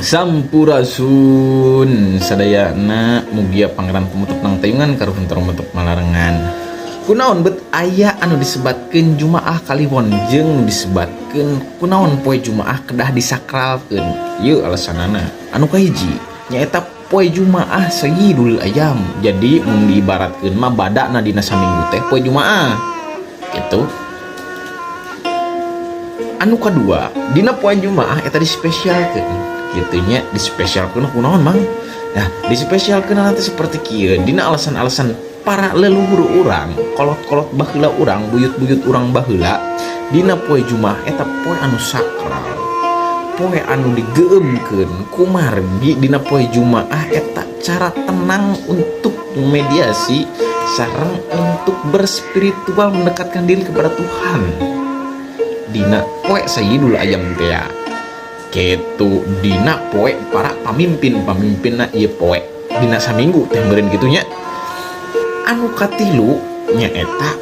Sampurasun sadayana, mugia Pangeran Tumetep nang tayungan karuhun rumetep malarengan. Kunaon bet aya anu disebatkeun Jumaah Kaliwon jeung nu disebatkeun kunaon poe Jumaah kedah disakralkeun? Ieu alasanana. Anu kahiji nyaeta poe Jumaah sayyidul ayam. Jadi mun diibaratkeun mah badana dina saminggu teh poe Jumaah gitu. Anu kadua, dina poe Jumaah eta dispesialkeun gitu nya. Dispesialkeun kunaon, Mang? Nah, dispesialkeun nanti seperti kieu dina alasan-alasan para leluhur urang, kolot-kolot baheula urang, buyut-buyut urang baheula. Dina poe Jumaah eta poe anu sakral, poe anu digeumkeun, kumargi dina poe Jumaah eta cara tenang untuk mediasi sareng untuk berspiritual, mendekatkan diri kepada Tuhan dina poe sayyidul ayam teh gitu. Dina poe para pamimpin pamimpinna ieu poe dina saminggu teh meureun kitu nya. Anu katilu nyaeta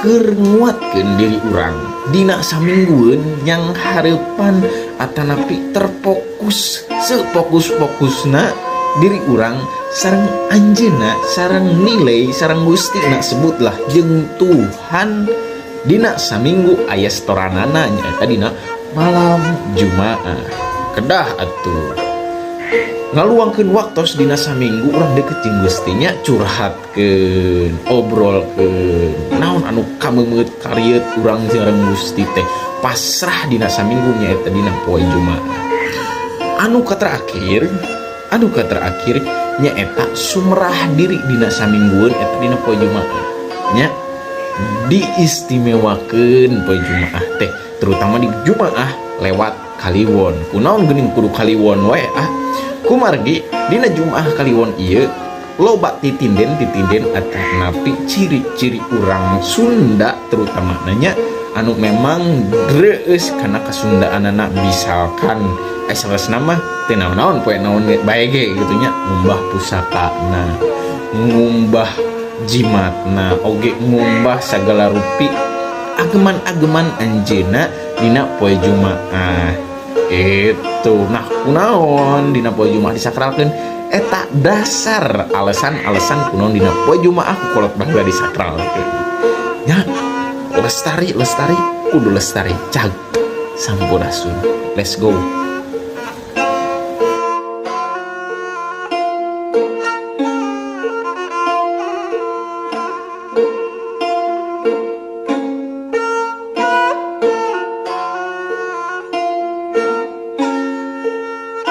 keur nguatkeun diri urang dina saminggueun yang hareupan atanapi terfokus sefokus-fokusna diri urang sareng anjeunna, sareng nilai, sareng Gustina, sebutlah jeung Tuhan. Dina saminggu aya setoranana, nyaeta dina malam Jumaah. Kedah atuh ngaluangkeun waktos dina saminggu urang deket jeung Gustinya, curhatkeun, obrolkeun naon anu kameumeut karieut urang sareng Gusti teh, pasrah dina saminggu nyaeta dina poe Jumaah. Anu katerakhir nyaeta sumrah diri dina saminggueun eta dina poe Jumaah nya. Diistimewakeun poe Jumaah teh, terutama di Jumaah lewat Kaliwon. Kunaon geuning kudu Kaliwon wae? Ah, kumargi dina Jumaah Kaliwon ieu loba titinden titinden atanapi ciri-ciri urang Sunda, terutama nanya anu memang reus karena kasundaanana. Misalkan salah nama teu naon-naon, poe naon bae ge gitu nya, ngumbah pusakana, ngumbah jimatna oge, ngumbah segala rupi ageman-ageman anjeuna dina poe Jumaah itu. Nah, kunaon dina poe Jumaah disakralkeun? Eta dasar alasan-alasan kunaon dina poe Jumaah ku kolot baheula disakralkeun ya. Lestari, lestari, kudu lestari. Cag, sampurasun, let's go.